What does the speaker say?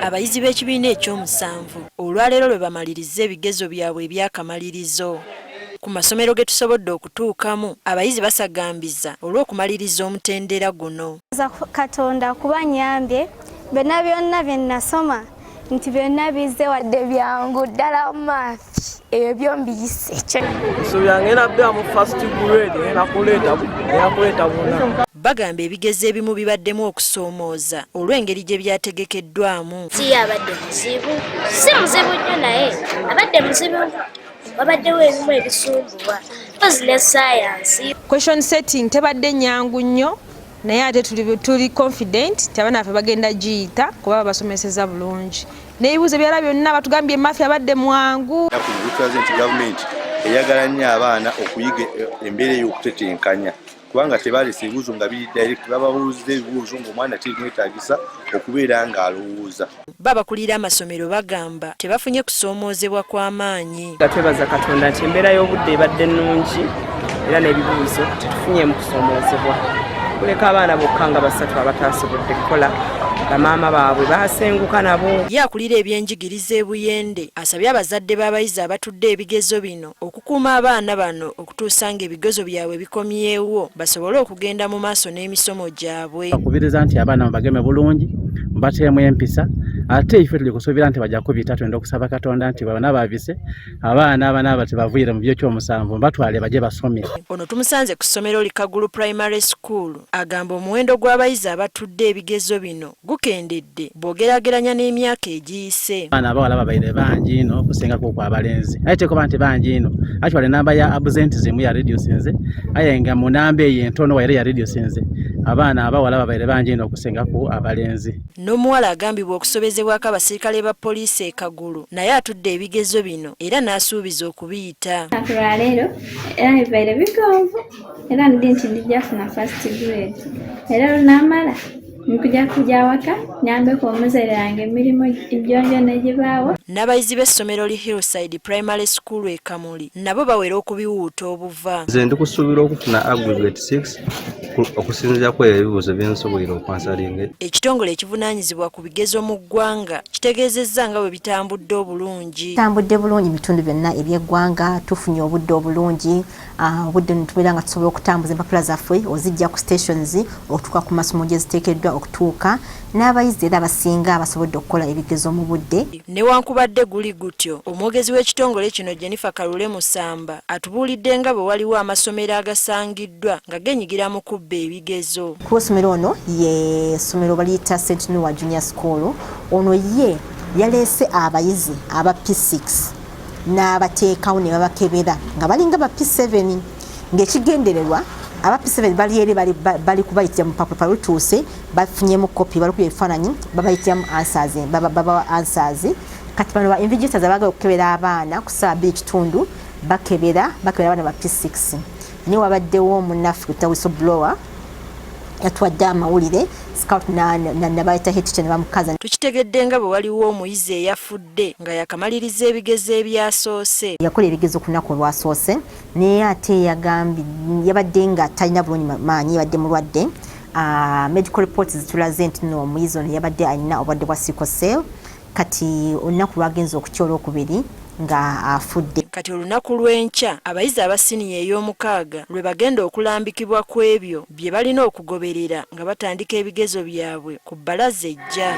Abayizi b'ekibiina ekyomusanvu olwaleero lwe bamaliriza ebigezo byabwe eby'akamalirizo. Ku masomero ge tusobodde okutuukamu, abayizi basagambiza olw'okumaliriza omutendera guno. Katonda kuba nyambye byonna byonna bye nasoma nti byonna bizze wadde byangu ddala math ebyo byo mbiyise. Nsuubira ngenda beera mu first grade, ngenda kuleeta buna. Bagamba ebigezo ebimu bibaddemu okusoomooza olw'engeri gye byategekeddwamu. Si abadde muzibu, si muzibu nnyo, naye abadde muzibu, wabaddewo ebimu ebisumbuwa mpozi ne sayansi. Question setting tebadde nyangu nnyo, naye ate tuli confident nti abaana baffe bagenda giyita kuba babasomeseza bulungi n'ebibuuzo ebirala byonna batugambye math abadde mwangu. Tulaze nti gavumenti eyagala nnyo abaana okuyiga embeera ey'okutetenkanya, kubanga tebalesa ebibuuzo nga biri direct, bababuuziza ebibuuzo ng'omwana kirimwetaagisa okubeera ng'alowooza. Babakulira amasomero bagamba tebafunye kusoomoozebwa kw'amaanyi. Nga twebaza Katonda nti embeera y'obudde ebadde nnungi era n'ebibuuzo tetufunyeemu kusoomoozebwa, kuleka abaana bokka nga basatu abataasobodde kukola, bamaama baabwe baasenguka nabo. Ye akulira ebyenjigiriza e Buyende asabye abazadde b'abayizi abatudde ebigezo bino okukuuma abaana bano okutuusa ng'ebigezo byabwe bikomyewo, basobole okugenda mu maaso n'emisomo gyabwe. Bakubiriza nti abaana mubageme bulungi, mubateemu empisa, ate ife tuli kusuubira nti bajja kubita. Twenda okusaba Katonda nti bana babise abaana abanaaba tebavuire mu byekyomusanvu, batwale baje basome. Ono tumusanze ku ssomero li Kagulu Primary School, agamba omuwendo gw'abayizi abatudde ebigezo bino gukendedde bw'ogeraageranya n'emyaka egiyise. Abaana abawala babaire bangi ino okusingako okw abalenzi, aye tekuba nti bangi ino. Actually, enamba ya absenteeism ya reducinze, aye nga mu namba eyo entono waire ya reducinze, abaana abawala babaire bangi ino okusingaku abalenzi. N'omuwala agambibwa okusobezebwako abasirikale ba poliisi e Kagulu naye atudde ebigezo bino era n'asuubiza okubiyita. Olunaku lwaleero era bibaire bigonvu, era ndi nti ndijja funa first grade, era lunamala nkujja kujja awaka nyambeko omuzaire wange emirimu gyongyona egibaawo. N'abayizi b'essomero li Hillside Primary School e Kamuli nabo bawera okubiwuuta obuva. Nze ndi kusuubira okufuna aggregate 6 okusinziira ku ebyo ebibuuzo bye nsoboire okwansalinga. Ekitongole ekivunaanyizibwa ku bigezo mu ggwanga kitegeezezza nga bwe bitambudde obulungi. Bitambudde bulungi mu bitundu byonna eby'eggwanga, tufunye obudde obulungi, obudde netubeera nga tusobola okutambuza empapula zaffe ozijja ku stations okutuuka ku masomo gye ziteekeddwa okutuuka, n'abayizi era abasinga basobodde okukola ebigezo mu budde. Newankubadde guli gutyo, omwogezi w'ekitongole kino Jennifer Kalule Musamba atubuulidde nga bwe waliwo amasomero agasangiddwa nga genyigira mu kubba ebigezo. Ku essomero ono ye ssomero baliyita St Noah Junior School, ono ye yaleese abayizi aba P6 n'abateekawo ne babakebera nga balinga ba P7, ng'ekigendererwa aba P7 bali eri bali kubayitira mu papula lutuuse bafunyemu kopi, balikuba ebifaananyi, babayitiramu answers, babawa answers. Kati bano ba invigilators abaagala okukebera abaana ku ssaawa 2:15 bakebera abaana ba P6, naye wabaddewo omunnaffe gwetuyita whistleblower yatwadde amawulire scout nabayita head teacher ne bamukaza. Tukitegedde nga bwe waliwo omuyizi eyafudde nga yakamaliriza ebigezo ebyasoose. Yakola ebigezo ku lunaku olwasoose, naye ate yagambye yabadde nga talina bulungi maanyi, yabadde mulwadde. Medical reports zitulaze nti no omuyizi ono yabadde alina obulwadde bwa sickle cell. Kati olunaku lwagenze okukya olwokubiri nga afudde. Kati olunaku lw'enkya abayizi aba siniya ey'omukaaga lwe bagenda okulambikibwa ku ebyo bye balina okugoberera nga batandika ebigezo byabwe ku bbalaza ejja.